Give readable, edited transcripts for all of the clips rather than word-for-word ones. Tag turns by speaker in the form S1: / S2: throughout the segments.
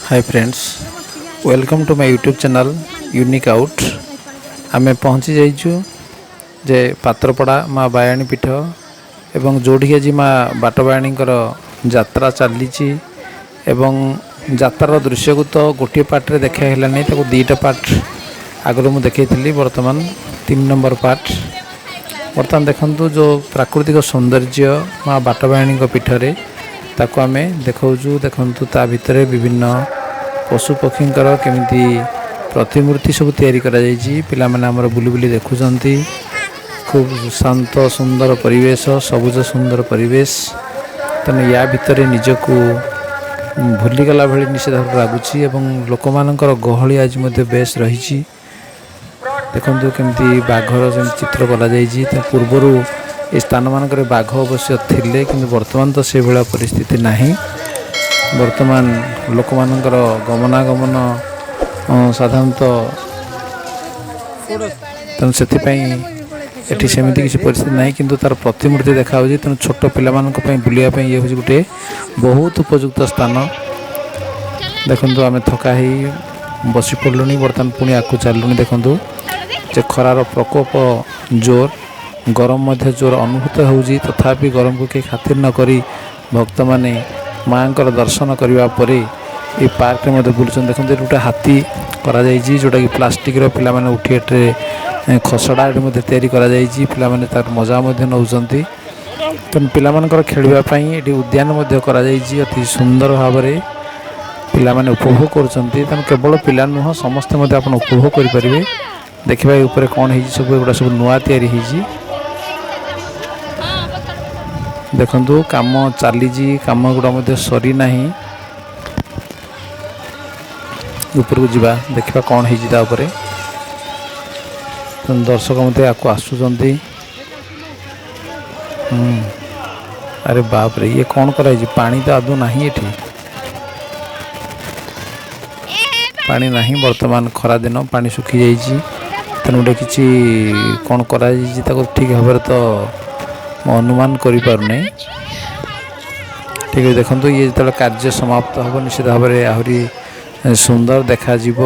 S1: Hi friends, welcome to my YouTube channel Unique Out. ଆମେ ପହଞ୍ଚି ଯାଇଛୁ ଯେ ପାତ୍ରପଡ଼ା ମା ବାୟାଣୀ ପୀଠ ଏବଂ ଯେଉଁଠିକି ଆଜି ମା ବାଟବାୟାଣୀଙ୍କର ଯାତ୍ରା ଚାଲିଛି ଏବଂ ଯାତ୍ରାର ଦୃଶ୍ୟକୁ ତ ଗୋଟିଏ ପାର୍ଟରେ ଦେଖା ହେଲାନି, ତାକୁ ଦୁଇଟା ପାର୍ଟ ଆଗରୁ ମୁଁ ଦେଖାଇଥିଲି। ବର୍ତ୍ତମାନ 3 ନମ୍ବର ପାର୍ଟ। ବର୍ତ୍ତମାନ ଦେଖନ୍ତୁ, ଯେଉଁ ପ୍ରାକୃତିକ ସୌନ୍ଦର୍ଯ୍ୟ ମା ବାଟବାୟାଣୀଙ୍କ ପୀଠରେ, ତାକୁ ଆମେ ଦେଖାଉଛୁ। ଦେଖନ୍ତୁ, ତା ଭିତରେ ବିଭିନ୍ନ ପଶୁପକ୍ଷୀଙ୍କର କେମିତି ପ୍ରତିମୂର୍ତ୍ତି ସବୁ ତିଆରି କରାଯାଇଛି। ପିଲାମାନେ ଆମର ବୁଲି ବୁଲି ଦେଖୁଛନ୍ତି। ଖୁବ୍ ଶାନ୍ତ ସୁନ୍ଦର ପରିବେଶ, ସବୁଜ ସୁନ୍ଦର ପରିବେଶ। ତେଣୁ ୟା ଭିତରେ ନିଜକୁ ଭୁଲିଗଲା ଭଳି ନିଶ୍ଚିତ ଭାବରେ ଲାଗୁଛି ଏବଂ ଲୋକମାନଙ୍କର ଗହଳି ଆଜି ମଧ୍ୟ ବେଶ ରହିଛି। ଦେଖନ୍ତୁ, କେମିତି ବାଘର ଯେମିତି ଚିତ୍ର କରାଯାଇଛି। ତା ପୂର୍ବରୁ ଏ ସ୍ଥାନମାନଙ୍କରେ ବାଘ ଅବଶ୍ୟ ଥିଲେ, କିନ୍ତୁ ବର୍ତ୍ତମାନ ତ ସେଭଳିଆ ପରିସ୍ଥିତି ନାହିଁ। ବର୍ତ୍ତମାନ ଲୋକମାନଙ୍କର ଗମନାଗମନ ସାଧାରଣତଃ, ତେଣୁ ସେଥିପାଇଁ ଏଠି ସେମିତି କିଛି ପରିସ୍ଥିତି ନାହିଁ, କିନ୍ତୁ ତା'ର ପ୍ରତିମୂର୍ତ୍ତି ଦେଖାହେଉଛି। ତେଣୁ ଛୋଟ ପିଲାମାନଙ୍କ ପାଇଁ ବୁଲିବା ପାଇଁ ଇଏ ହେଉଛି ଗୋଟିଏ ବହୁତ ଉପଯୁକ୍ତ ସ୍ଥାନ। ଦେଖନ୍ତୁ, ଆମେ ଥକା ହେଇ ବସି ପଡ଼ିଲୁଣି, ବର୍ତ୍ତମାନ ପୁଣି ଆଗକୁ ଚାଲିଲୁଣି। ଦେଖନ୍ତୁ ଯେ ଖରାର ପ୍ରକୋପ ଜୋର, ଗରମ ମଧ୍ୟ ଜୋର ଅନୁଭୂତ ହେଉଛି। ତଥାପି ଗରମକୁ କେହି ଖାତିର ନ କରି ଭକ୍ତମାନେ ମାଆଙ୍କର ଦର୍ଶନ କରିବା ପରେ ଏଇ ପାର୍କରେ ମଧ୍ୟ ବୁଲୁଛନ୍ତି। ଦେଖନ୍ତୁ, ଏଠି ଗୋଟେ ହାତୀ କରାଯାଇଛି, ଯେଉଁଟାକି ପ୍ଲାଷ୍ଟିକ୍ର। ପିଲାମାନେ ଉଠି ଏଠାରେ ଖସଡ଼ା ଏଠି ମଧ୍ୟ ତିଆରି କରାଯାଇଛି। ପିଲାମାନେ ତାର ମଜା ମଧ୍ୟ ନେଉଛନ୍ତି। ତେଣୁ ପିଲାମାନଙ୍କର ଖେଳିବା ପାଇଁ ଏଠି ଉଦ୍ୟାନ ମଧ୍ୟ କରାଯାଇଛି। ଅତି ସୁନ୍ଦର ଭାବରେ ପିଲାମାନେ ଉପଭୋଗ କରୁଛନ୍ତି। ତେଣୁ କେବଳ ପିଲା ନୁହଁ, ସମସ୍ତେ ମଧ୍ୟ ଆପଣ ଉପଭୋଗ କରିପାରିବେ। ଦେଖିବା, ଏ ଉପରେ କ'ଣ ହେଇଛି ସବୁ। ଏଗୁଡ଼ା ସବୁ ନୂଆ ତିଆରି ହେଇଛି। ଦେଖନ୍ତୁ, କାମ ଚାଲିଛି, କାମ ଗୁଡ଼ା ମଧ୍ୟ ସରିନାହିଁ। ଉପରକୁ ଯିବା, ଦେଖିବା କ'ଣ ହେଇଛି ତା ଉପରେ। ତେଣୁ ଦର୍ଶକ ମଧ୍ୟ ଆକୁ ଆସୁଛନ୍ତି। ଆରେ ବାପରେ, ଇଏ କ'ଣ କରାହେଇଛି? ପାଣି ତ ଆଦୌ ନାହିଁ ଏଠି, ପାଣି ନାହିଁ। ବର୍ତ୍ତମାନ ଖରାଦିନ, ପାଣି ଶୁଖିଯାଇଛି। ତେଣୁ ଗୋଟେ କିଛି କ'ଣ କରାଯାଇଛି, ତାକୁ ଠିକ୍ ଭାବରେ ତ ମୁଁ ଅନୁମାନ କରିପାରୁନାହିଁ। ଠିକ୍ ଅଛି, ଦେଖନ୍ତୁ, ଇଏ ଯେତେବେଳେ କାର୍ଯ୍ୟ ସମାପ୍ତ ହେବ, ନିଶ୍ଚିତ ଭାବରେ ଆହୁରି ସୁନ୍ଦର ଦେଖାଯିବ।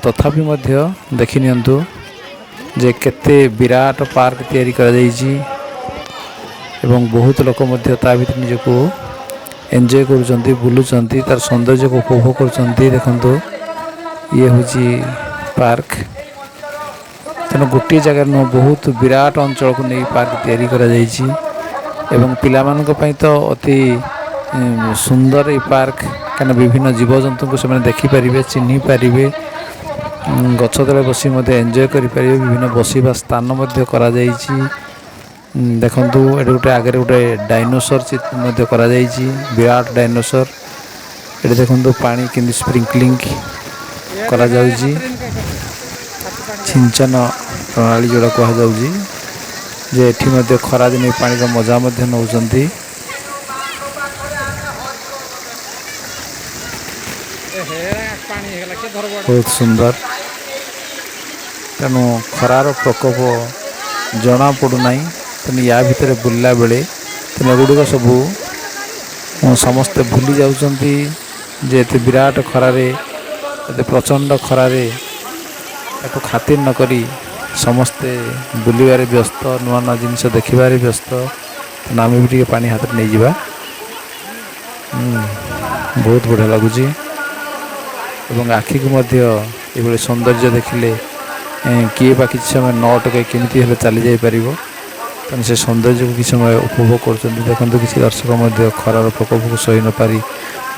S1: ତଥାପି ମଧ୍ୟ ଦେଖିନିଅନ୍ତୁ ଯେ କେତେ ବିରାଟ ପାର୍କ ତିଆରି କରାଯାଇଛି ଏବଂ ବହୁତ ଲୋକ ମଧ୍ୟ ତା ଭିତରେ ନିଜକୁ ଏନ୍ଜୟ କରୁଛନ୍ତି, ବୁଲୁଛନ୍ତି, ତାର ସୌନ୍ଦର୍ଯ୍ୟକୁ ଉପଭୋଗ କରୁଛନ୍ତି। ଦେଖନ୍ତୁ, ଇଏ ହେଉଛି ପାର୍କ। ତେଣୁ ଗୋଟିଏ ଜାଗାରେ ନୁହଁ, ବହୁତ ବିରାଟ ଅଞ୍ଚଳକୁ ନେଇ ପାର୍କ ତିଆରି କରାଯାଇଛି ଏବଂ ପିଲାମାନଙ୍କ ପାଇଁ ତ ଅତି ସୁନ୍ଦର ଏଇ ପାର୍କ, କାହିଁକିନା ବିଭିନ୍ନ ଜୀବଜନ୍ତୁଙ୍କୁ ସେମାନେ ଦେଖିପାରିବେ, ଚିହ୍ନି ପାରିବେ, ଗଛ ତଳେ ବସି ମଧ୍ୟ ଏନ୍ଜୟ କରିପାରିବେ। ବିଭିନ୍ନ ବସିବା ସ୍ଥାନ ମଧ୍ୟ କରାଯାଇଛି। ଦେଖନ୍ତୁ, ଏଠି ଗୋଟେ ଆଗରେ ଗୋଟେ ଡାଇନୋସର ମଧ୍ୟ କରାଯାଇଛି, ବିରାଟ ଡାଇନୋସର। ଏଠି ଦେଖନ୍ତୁ, ପାଣି କେମିତି ସ୍ପ୍ରିଙ୍କଲିଂ କରାଯାଉଛି, ସିଞ୍ଚନ ପ୍ରଣାଳୀ ଯେଉଁଟା କୁହାଯାଉଛି ଯେ ଏଠି ମଧ୍ୟ ଖରାଦିନେ ପାଣିର ମଜା ମଧ୍ୟ ନେଉଛନ୍ତି। ବହୁତ ସୁନ୍ଦର। ତେଣୁ ଖରାର ପ୍ରକୋପ ଜଣା ପଡ଼ୁନାହିଁ। ତେଣୁ ୟା ଭିତରେ ବୁଲିଲା ବେଳେ ତେଣୁ ଏଗୁଡ଼ିକ ସବୁ ସମସ୍ତେ ଭୁଲି ଯାଉଛନ୍ତି ଯେ ଏତେ ବିରାଟ ଖରାରେ, ଏତେ ପ୍ରଚଣ୍ଡ ଖରାରେ ତାକୁ ଖାତିର ନ କରି ସମସ୍ତେ ବୁଲିବାରେ ବ୍ୟସ୍ତ, ନୂଆ ନୂଆ ଜିନିଷ ଦେଖିବାରେ ବ୍ୟସ୍ତ। ତେଣୁ ଆମେ ବି ଟିକେ ପାଣି ହାତରେ ନେଇଯିବା। ବହୁତ ବଢ଼ିଆ ଲାଗୁଛି ଏବଂ ଆଖିକୁ ମଧ୍ୟ ଏଭଳି ସୌନ୍ଦର୍ଯ୍ୟ ଦେଖିଲେ କିଏ ବା କିଛି ସମୟ ନ ଅଟକାଇ କେମିତି ହେଲେ ଚାଲି ଯାଇପାରିବ? ତେଣୁ ସେ ସୌନ୍ଦର୍ଯ୍ୟକୁ କିଛି ସମୟ ଉପଭୋଗ କରୁଛନ୍ତି। ଦେଖନ୍ତୁ, କିଛି ଦର୍ଶକ ମଧ୍ୟ ଖରାର ପ୍ରକୋପକୁ ସହି ନପାରି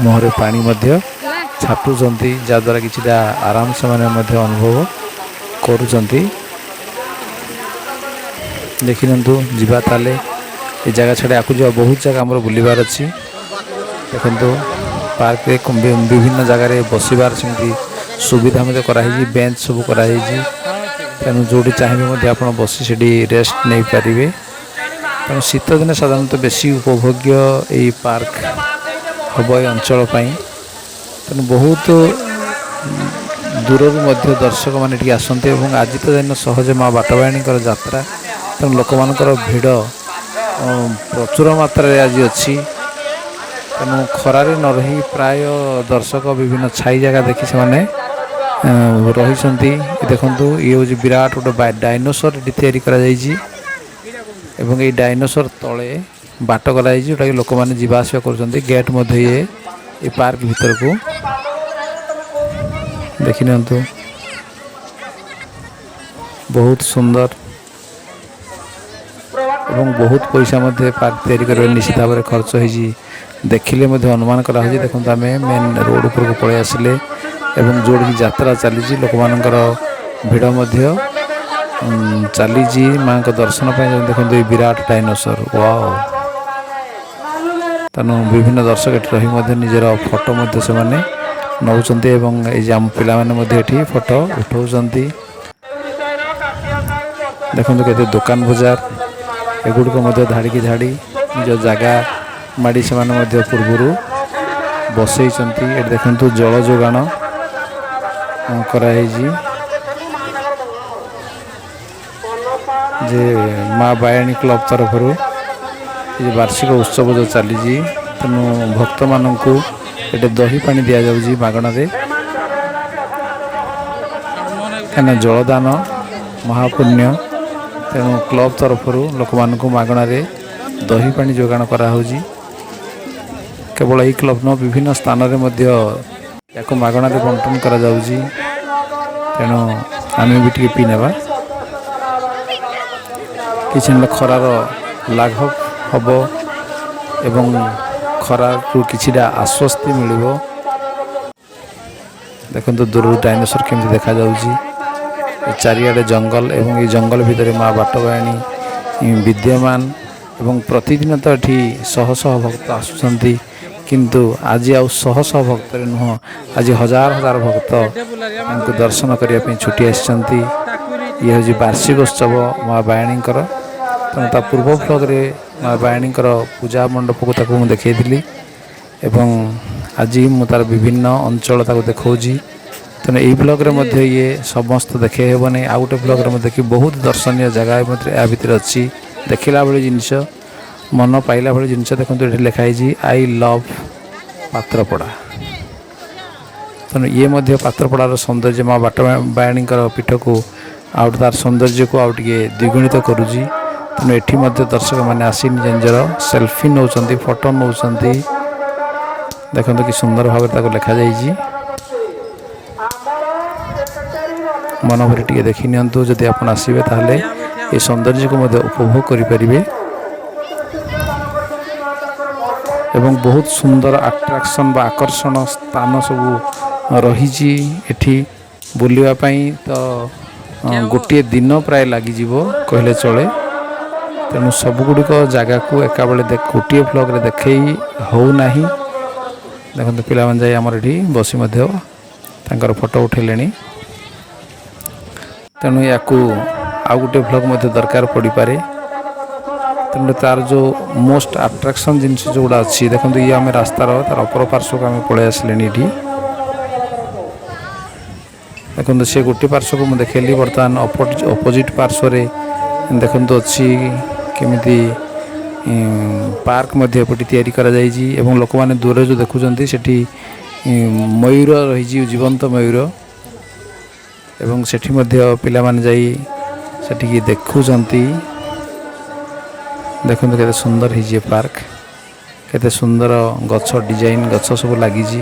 S1: ମୁହଁରେ ପାଣି ମଧ୍ୟ ଛାଟୁଛନ୍ତି, ଯାହାଦ୍ୱାରା କିଛିଟା ଆରାମ ସେମାନେ ମଧ୍ୟ ଅନୁଭବ କରୁଛନ୍ତି। ଦେଖିନିଅନ୍ତୁ। ଯିବା ତାହେଲେ ଏ ଜାଗା ଛାଡ଼ି ଆଗକୁ ଯିବା, ବହୁତ ଜାଗା ଆମର ବୁଲିବାର ଅଛି। ଦେଖନ୍ତୁ, ପାର୍କରେ ବିଭିନ୍ନ ଜାଗାରେ ବସିବାର ସେମିତି ସୁବିଧା ମଧ୍ୟ କରାହେଇଛି, ବେଞ୍ଚ ସବୁ କରାହେଇଛି। ତେଣୁ ଯେଉଁଠି ଚାହିଁବେ ମଧ୍ୟ ଆପଣ ବସି ସେଠି ରେଷ୍ଟ ନେଇପାରିବେ। ତେଣୁ ଶୀତ ଦିନେ ସାଧାରଣତଃ ବେଶୀ ଉପଭୋଗ୍ୟ ଏଇ ପାର୍କ ହେବ ଏଇ ଅଞ୍ଚଳ ପାଇଁ। ତେଣୁ ବହୁତ ଦୂରରୁ ମଧ୍ୟ ଦର୍ଶକମାନେ ଏଠିକି ଆସନ୍ତି ଏବଂ ଆଜି ତ ଦିନ ସହଜେ ମା ବାଟବାୟାଣୀଙ୍କର ଯାତ୍ରା, ତେଣୁ ଲୋକମାନଙ୍କର ଭିଡ଼ ପ୍ରଚୁର ମାତ୍ରାରେ ଆଜି ଅଛି। ତେଣୁ ଖରାରେ ନ ରହି ପ୍ରାୟ ଦର୍ଶକ ବିଭିନ୍ନ ଛାଇ ଜାଗା ଦେଖି ସେମାନେ ରହିଛନ୍ତି। ଦେଖନ୍ତୁ, ଇଏ ହେଉଛି ବିରାଟ ଗୋଟେ ଡାଇନୋସର ଏଠି ତିଆରି କରାଯାଇଛି ଏବଂ ଏଇ ଡାଇନୋସର ତଳେ ବାଟ କରାଯାଇଛି, ଯେଉଁଟାକି ଲୋକମାନେ ଯିବା ଆସିବା କରୁଛନ୍ତି। ଗେଟ୍ ମଧ୍ୟ ଇଏ ଏ ପାର୍କ ଭିତରକୁ ଦେଖିନିଅନ୍ତୁ, ବହୁତ ସୁନ୍ଦର ଏବଂ ବହୁତ ପଇସା ମଧ୍ୟ ପାର୍କ ତିଆରି କରିବାରେ ନିଶ୍ଚିତ ଭାବରେ ଖର୍ଚ୍ଚ ହେଇଛି, ଦେଖିଲେ ମଧ୍ୟ ଅନୁମାନ କରାହେଉଛି। ଦେଖନ୍ତୁ, ଆମେ ମେନ୍ ରୋଡ଼ ଉପରକୁ ପଳେଇ ଆସିଲେ ଏବଂ ଯେଉଁଠିକି ଯାତ୍ରା ଚାଲିଛି, ଲୋକମାନଙ୍କର ଭିଡ଼ ମଧ୍ୟ ଚାଲିଛି ମାଆଙ୍କ ଦର୍ଶନ ପାଇଁ। ଦେଖନ୍ତୁ ଏଇ ବିରାଟ ଡାଇନୋସର, ୱାଓ! ତେଣୁ ବିଭିନ୍ନ ଦର୍ଶକ ଏଠି ରହି ମଧ୍ୟ ନିଜର ଫଟୋ ମଧ୍ୟ ସେମାନେ ନେଉଛନ୍ତି ଏବଂ ଏଇ ଯେ ଆମ ପିଲାମାନେ ମଧ୍ୟ ଏଠି ଫଟୋ ଉଠାଉଛନ୍ତି। ଦେଖନ୍ତୁ କେତେ ଦୋକାନ ବଜାର, ଏଗୁଡ଼ିକ ମଧ୍ୟ ଧାଡ଼ିକି ଧାଡ଼ି ନିଜ ଜାଗା ମାଡ଼ି ସେମାନେ ମଧ୍ୟ ପୂର୍ବରୁ ବସେଇଛନ୍ତି। ଏଠି ଦେଖନ୍ତୁ, ଜଳ ଯୋଗାଣ କରାହେଇଛି ଯେ ମା ବାୟାଣୀ କ୍ଲବ ତରଫରୁ ଏ ବାର୍ଷିକ ଉତ୍ସବ ଯେଉଁ ଚାଲିଛି, ତେଣୁ ଭକ୍ତମାନଙ୍କୁ ଏଠି ଦହି ପାଣି ଦିଆଯାଉଛି ମାଗଣାରେ, କାହିଁକିନା ଜଳଦାନ ମହାପୁଣ୍ୟ। ତେଣୁ କ୍ଲବ ତରଫରୁ ଲୋକମାନଙ୍କୁ ମାଗଣାରେ ଦହି ପାଣି ଯୋଗାଣ କରାହେଉଛି। କେବଳ ଏହି କ୍ଲବ ନୁହଁ, ବିଭିନ୍ନ ସ୍ଥାନରେ ମଧ୍ୟ ୟାକୁ ମାଗଣାରେ ବଣ୍ଟନ କରାଯାଉଛି। ତେଣୁ ଆମେ ବି ଟିକେ ପିଇ ନେବା, କିଛି ନହେଲେ ଖରାର ଲାଘବ ହେବ ଏବଂ ଖରାରୁ କିଛିଟା ଆଶ୍ୱସ୍ତି ମିଳିବ। ଦେଖନ୍ତୁ, ଦୂରରୁ ଡାଇନୋସର କେମିତି ଦେଖାଯାଉଛି। ଚାରିଆଡ଼େ ଜଙ୍ଗଲ ଏବଂ ଏଇ ଜଙ୍ଗଲ ଭିତରେ ମା ବାଟବାୟାଣୀ ବିଦ୍ୟମାନ ଏବଂ ପ୍ରତିଦିନ ତ ଏଠି ଶହ ଶହ ଭକ୍ତ ଆସୁଛନ୍ତି, କିନ୍ତୁ ଆଜି ଆଉ ଶହ ଶହ ଭକ୍ତରେ ନୁହଁ, ଆଜି ହଜାର ହଜାର ଭକ୍ତ ତାଙ୍କୁ ଦର୍ଶନ କରିବା ପାଇଁ ଛୁଟି ଆସିଛନ୍ତି। ଇଏ ହେଉଛି ବାର୍ଷିକ ଉତ୍ସବ ମା ବାୟାଣୀଙ୍କର। ତେଣୁ ତା ପୂର୍ବ ବ୍ଲଗ୍ରେ ମା ବାୟାଣୀଙ୍କର ପୂଜା ମଣ୍ଡପକୁ ତାକୁ ମୁଁ ଦେଖାଇଥିଲି ଏବଂ ଆଜି ମୁଁ ତା'ର ବିଭିନ୍ନ ଅଞ୍ଚଳ ତାକୁ ଦେଖାଉଛି। ତେଣୁ ଏଇ ବ୍ଲଗ୍ରେ ମଧ୍ୟ ଇଏ ସମସ୍ତ ଦେଖାଇ ହେବନି। ଆଉ ଗୋଟେ ବ୍ଲଗ୍ରେ ମଧ୍ୟ ଦେଖି ବହୁତ ଦର୍ଶନୀୟ ଜାଗା ମଧ୍ୟ ଏହା ଭିତରେ ଅଛି, ଦେଖିଲା ଭଳି ଜିନିଷ, ମନ ପାଇଲା ଭଳି ଜିନିଷ। ଦେଖନ୍ତୁ, ଏଠି ଲେଖା ହେଇଛି "I love Patrapada". ତେଣୁ ଇଏ ମଧ୍ୟ ପାତ୍ରପଡ଼ାର ସୌନ୍ଦର୍ଯ୍ୟ, ମା ବାଟ ବାୟାଣୀଙ୍କର ପୀଠକୁ ଆଉ ତାର ସୌନ୍ଦର୍ଯ୍ୟକୁ ଆଉ ଟିକେ ଦ୍ୱିଗୁଣିତ କରୁଛି। ତେଣୁ ଏଠି ମଧ୍ୟ ଦର୍ଶକମାନେ ଆସି ନିଜ ନିଜର ସେଲଫି ନେଉଛନ୍ତି, ଫଟୋ ନେଉଛନ୍ତି। ଦେଖନ୍ତୁ, କି ସୁନ୍ଦର ଭାବରେ ତାକୁ ଲେଖାଯାଇଛି। ମନ ଭରି ଟିକେ ଦେଖି ନିଅନ୍ତୁ। ଯଦି ଆପଣ ଆସିବେ, ତାହେଲେ ଏ ସୌନ୍ଦର୍ଯ୍ୟକୁ ମଧ୍ୟ ଉପଭୋଗ କରିପାରିବେ ଏବଂ ବହୁତ ସୁନ୍ଦର ଆଟ୍ରାକ୍ସନ୍ ବା ଆକର୍ଷଣ ସ୍ଥାନ ସବୁ ରହିଛି ଏଠି। ବୁଲିବା ପାଇଁ ତ ଗୋଟିଏ ଦିନ ପ୍ରାୟ ଲାଗିଯିବ କହିଲେ ଚଳେ। ତେଣୁ ସବୁଗୁଡ଼ିକ ଜାଗାକୁ ଏକାବେଳେ ଗୋଟିଏ ବ୍ଲଗ୍ରେ ଦେଖେଇ ହେଉନାହିଁ। ଦେଖନ୍ତୁ, ପିଲାମାନେ ଯାଇ ଆମର ଏଠି ବସି ମଧ୍ୟ ତାଙ୍କର ଫଟୋ ଉଠେଇଲେଣି। ତେଣୁ ୟାକୁ ଆଉ ଗୋଟିଏ ବ୍ଲଗ୍ ମଧ୍ୟ ଦରକାର ପଡ଼ିପାରେ। ତେଣୁ ତାର ଯେଉଁ ମୋଷ୍ଟ ଆଟ୍ରାକ୍ସନ୍ ଜିନିଷ ଯେଉଁଗୁଡ଼ା ଅଛି, ଦେଖନ୍ତୁ, ଇଏ ଆମେ ରାସ୍ତାର ତାର ଅପର ପାର୍ଶ୍ୱକୁ ଆମେ ପଳେଇ ଆସିଲେଣି। ଏଠି ଦେଖନ୍ତୁ, ସେ ଗୋଟିଏ ପାର୍ଶ୍ୱକୁ ମୁଁ ଦେଖେଇଲି, ବର୍ତ୍ତମାନ ଅପୋଜିଟ୍ ପାର୍ଶ୍ୱରେ ଦେଖନ୍ତୁ ଅଛି କେମିତି ପାର୍କ ମଧ୍ୟ ଏପଟେ ତିଆରି କରାଯାଇଛି ଏବଂ ଲୋକମାନେ ଦୂରରେ ଯେଉଁ ଦେଖୁଛନ୍ତି, ସେଠି ମୟୂର ରହିଛି, ଜୀବନ୍ତ ମୟୂର ଏବଂ ସେଠି ମଧ୍ୟ ପିଲାମାନେ ଯାଇ ସେଠିକି ଦେଖୁଛନ୍ତି। ଦେଖନ୍ତୁ, କେତେ ସୁନ୍ଦର ହେଇଛି ଏ ପାର୍କ, କେତେ ସୁନ୍ଦର ଗଛ, ଡିଜାଇନ ଗଛ ସବୁ ଲାଗିଛି।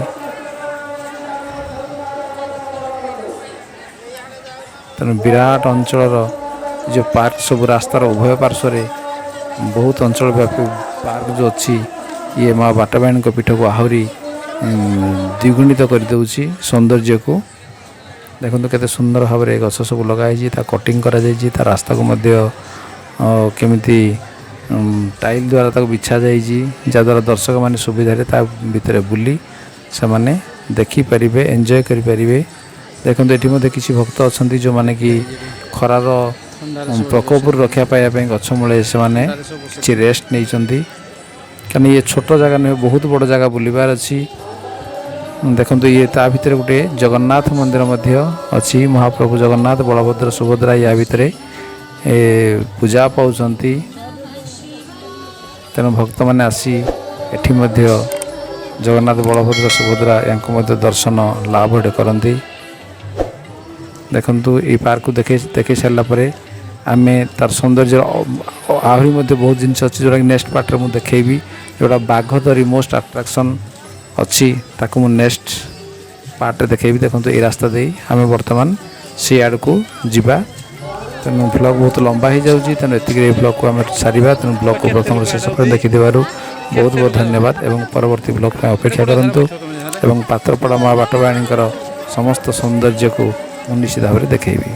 S1: ତେଣୁ ବିରାଟ ଅଞ୍ଚଳର ଯେଉଁ ପାର୍କ ସବୁ ରାସ୍ତାର ଉଭୟ ପାର୍ଶ୍ୱରେ ବହୁତ ଅଞ୍ଚଳ ବ୍ୟାପୀ ପାର୍କ ଯେଉଁ ଅଛି, ଇଏ ମା ବାଟବାଣୀଙ୍କ ପୀଠକୁ ଆହୁରି ଦ୍ୱିଗୁଣିତ କରିଦେଉଛି ସୌନ୍ଦର୍ଯ୍ୟକୁ। ଦେଖନ୍ତୁ, କେତେ ସୁନ୍ଦର ଭାବରେ ଗଛ ସବୁ ଲଗା ହେଇଛି, ତା କଟିଂ କରାଯାଇଛି, ତା ରାସ୍ତାକୁ ମଧ୍ୟ କେମିତି ଟାଇଲ୍ ଦ୍ୱାରା ତାକୁ ବିଛା ଯାଇଛି, ଯାହାଦ୍ୱାରା ଦର୍ଶକମାନେ ସୁବିଧାରେ ତା ଭିତରେ ବୁଲି ସେମାନେ ଦେଖିପାରିବେ, ଏନ୍ଜୟ କରିପାରିବେ। ଦେଖନ୍ତୁ, ଏଠି ମଧ୍ୟ କିଛି ଭକ୍ତ ଅଛନ୍ତି, ଯେଉଁମାନେ କି ଖରାର ପ୍ରକୋପରୁ ରକ୍ଷା ପାଇବା ପାଇଁ ଗଛ ମୂଳେ ସେମାନେ କିଛି ରେଷ୍ଟ ନେଇଛନ୍ତି, କାରଣ ଇଏ ଛୋଟ ଜାଗା ନୁହେଁ, ବହୁତ ବଡ଼ ଜାଗା ବୁଲିବାର ଅଛି। ଦେଖନ୍ତୁ, ଇଏ ତା ଭିତରେ ଗୋଟେ ଜଗନ୍ନାଥ ମନ୍ଦିର ମଧ୍ୟ ଅଛି। ମହାପ୍ରଭୁ ଜଗନ୍ନାଥ, ବଳଭଦ୍ର, ସୁଭଦ୍ରା ୟା ଭିତରେ ଏ ପୂଜା ପାଉଛନ୍ତି। ତେଣୁ ଭକ୍ତମାନେ ଆସି ଏଠି ମଧ୍ୟ ଜଗନ୍ନାଥ, ବଳଭଦ୍ର, ସୁଭଦ୍ରା ୟାଙ୍କୁ ମଧ୍ୟ ଦର୍ଶନ ଲାଭ ଏଠି କରନ୍ତି। ଦେଖନ୍ତୁ, ଏଇ ପାର୍କକୁ ଦେଖେଇ ଦେଖେଇ ସାରିଲା ପରେ ଆମେ ତାର ସୌନ୍ଦର୍ଯ୍ୟ ଆହୁରି ମଧ୍ୟ ବହୁତ ଜିନିଷ ଅଛି, ଯେଉଁଟାକି ନେକ୍ସଟ ପାର୍ଟରେ ମୁଁ ଦେଖେଇବି। ଯେଉଁଟା ବାଘଦରୀ ମୋଷ୍ଟ ଆଟ୍ରାକ୍ସନ୍ ଅଛି, ତାକୁ ମୁଁ ନେକ୍ସଟ ପାର୍ଟରେ ଦେଖେଇବି। ଦେଖନ୍ତୁ, ଏଇ ରାସ୍ତା ଦେଇ ଆମେ ବର୍ତ୍ତମାନ ସେଇ ଆଡ଼କୁ ଯିବା। ତେଣୁ ବ୍ଲଗ୍ ବହୁତ ଲମ୍ବା ହେଇଯାଉଛି, ତେଣୁ ଏତିକିରେ ଏଇ ବ୍ଲଗ୍କୁ ଆମେ ସାରିବା। ତେଣୁ ବ୍ଲଗ୍କୁ ପ୍ରଥମରୁ ଶେଷ ପର୍ଯ୍ୟନ୍ତ ଦେଖିଥିବାରୁ ବହୁତ ବହୁତ ଧନ୍ୟବାଦ ଏବଂ ପରବର୍ତ୍ତୀ ବ୍ଲଗ୍ ପାଇଁ ଅପେକ୍ଷା କରନ୍ତୁ ଏବଂ ପାତ୍ରପଡ଼ା ମା ବାଟବାଣୀଙ୍କର ସମସ୍ତ ସୌନ୍ଦର୍ଯ୍ୟକୁ ମୁଁ ନିଶ୍ଚିତ ଭାବରେ ଦେଖେଇବି।